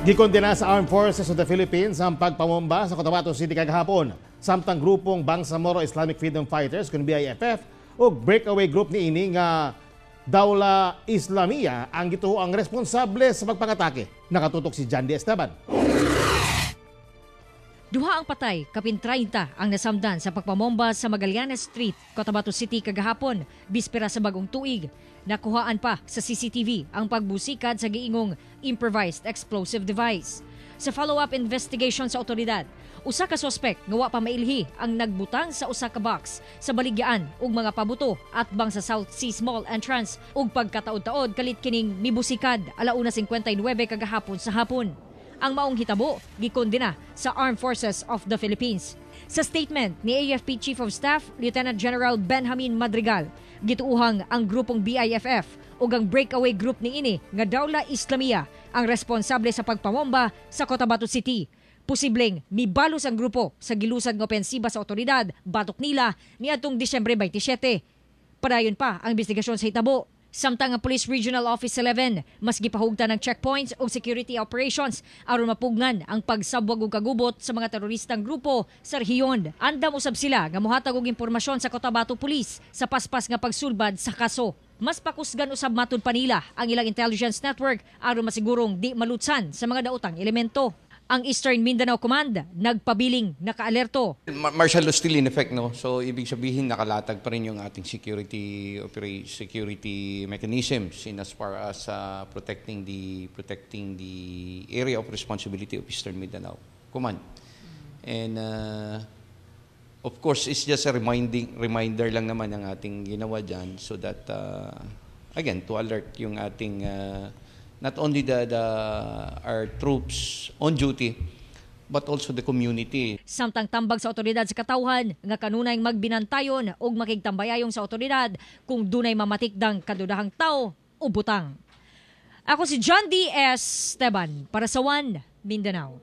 Gikondena sa Armed Forces of the Philippines ang pagpamomba sa Cotabato City kagahapon. Samtang grupong Bangsamoro Islamic Freedom Fighters kun BIFF ug breakaway group niini nga Dawlah Islamiyah ang gituoang responsable sa pagpangatake. Nakatutok si John D. Esteban. Duha ang patay, kapin 30 ang nasamdan sa pagpamomba sa Magallanes Street, Cotabato City kagahapon, bispera sa bagong tuig. Nakuhaan pa sa CCTV ang pagbusikad sa giingong improvised explosive device. Sa follow-up investigation sa otoridad, usa ka sospek nga wa pa mailhi ang nagbutang sa usa ka box sa baligyaan ug mga pabuto atbang sa South Seas Mall entrance ug pagkataod-taod kalit kining mibusikad 1:59 kagahapon sa hapon. Ang maong hitabo gikondena sa Armed Forces of the Philippines. Sa statement ni AFP Chief of Staff Lieutenant General Benjamin Madrigal, gituuhang ang grupong BIFF ug ang breakaway group niini nga Dawlah Islamiyah ang responsable sa pagpamomba sa Cotabato City. Posibleng mibalos ang grupo sa gilusad nga opensiba sa otoridad batok nila niadtong Disyembre 27. Padayon pa ang investigasyon sa hitabo. Samtang ang Police Regional Office 11 mas gipahugtan ng checkpoints o security operations aron mapugnan ang pagsabwag ug kagubot sa mga teroristang grupo sa rehiyon. Andam usab sila nga mohatag og impormasyon sa Cotabato Police sa paspas nga pagsulbad sa kaso. Mas pakusgan usab matud pa nila ang ilang intelligence network aron masigurong di malutsan sa mga daotang elemento. Ang Eastern Mindanao Command nagpabiling nakaalerto. Martial law still in effect, no? So, ibig sabihin, nakalatag pa rin yung ating security mechanisms in as far as protecting the area of responsibility of Eastern Mindanao Command. And of course, it's just a reminder lang naman ang ating ginawa dyan so that again, to alert yung ating not only the our troops on duty but also the community. Samtang tambag sa otoridad sa katawhan nga kanunay magbinantayon og makigtambayayong sa otoridad kung dunay mamatikdang kadudahang tao o butang. Ako si John D. S. Esteban para sa One Mindanao.